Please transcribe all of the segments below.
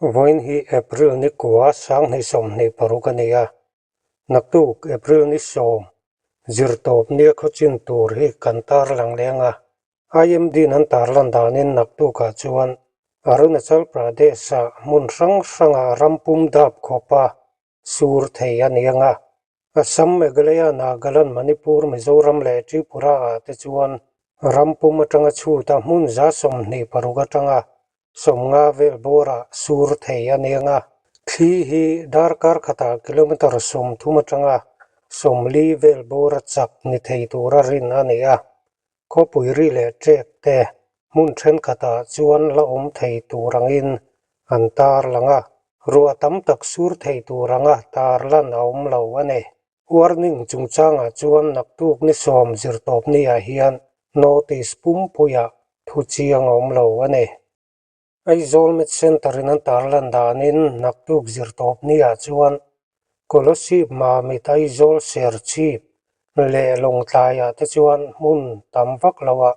Vawiin hi April ni kua 2026 a ni a, naktuk April ni sawm zirtawp nia khawchin tur hi kan tarlang leng a. IMD-in an tarlan danin naktukah chuan Arunachal Pradesh-ah hmun hrang hrangah rampum dap khawpa sur thei a ni ang a. Assam, Meghalaya, Nagaland, Manipur, Mizoram leh Tripura-ah te chuan rampum atanga chhuta hmun 26 atanga 50 vel bawrah sur thei a ni ang a. Thli hi darkar khatah kilometre 30 atanga 40 vel bawra chak ni thei tura rin a ni a. Khawpui ri leh ṭek te hmun ṭhenkhatah chuan la awm thei tur angin an tarlang a, ruah tam tak sur thei tur anga tarlan a awm lo a ni. Warning chungchangah chuan naktuk ni sawm zirtawpniah hian notice pumpuiah thu chiang a awm lo a ni. Aizawl Med Centre in an tarlan danin naktuk zirtawpniah chuan Kolasib Mamit Aizawl Serchhip leh Lawngtlaiah te chuan hmun tam vak loah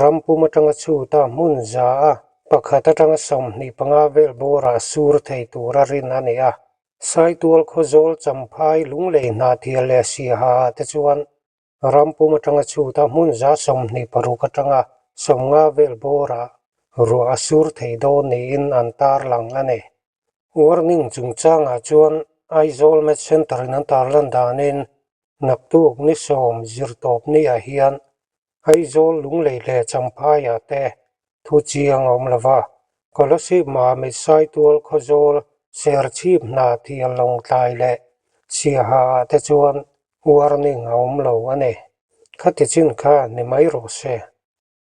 rampum atanga chhuta hmun za a pakhat atanga 25 vel bawrah sur thei tura rin a ni a. Saitual Khawzawl Champhai Lunglei Hnahthial leh Siaha ah te chuan Rampum atanga chhuta hmun 26 atanga 50 vel bawrah ruah a sur thei dawn niin an tarlang a ni. Warning chungchangah chuan Aizawl Med Centre in an tarlan danin naktuk ni sawm zirtawpniah hian Aizawl Lunglei leh Champhaiah te thu chiang a awm lova, Kolasib Mamit Saitual Khawzawl Serchhip Hnahthial Lawngtlai leh Siaha ah te chuan warning a awm lo a ni. Khati chin kha ni mai rawh se.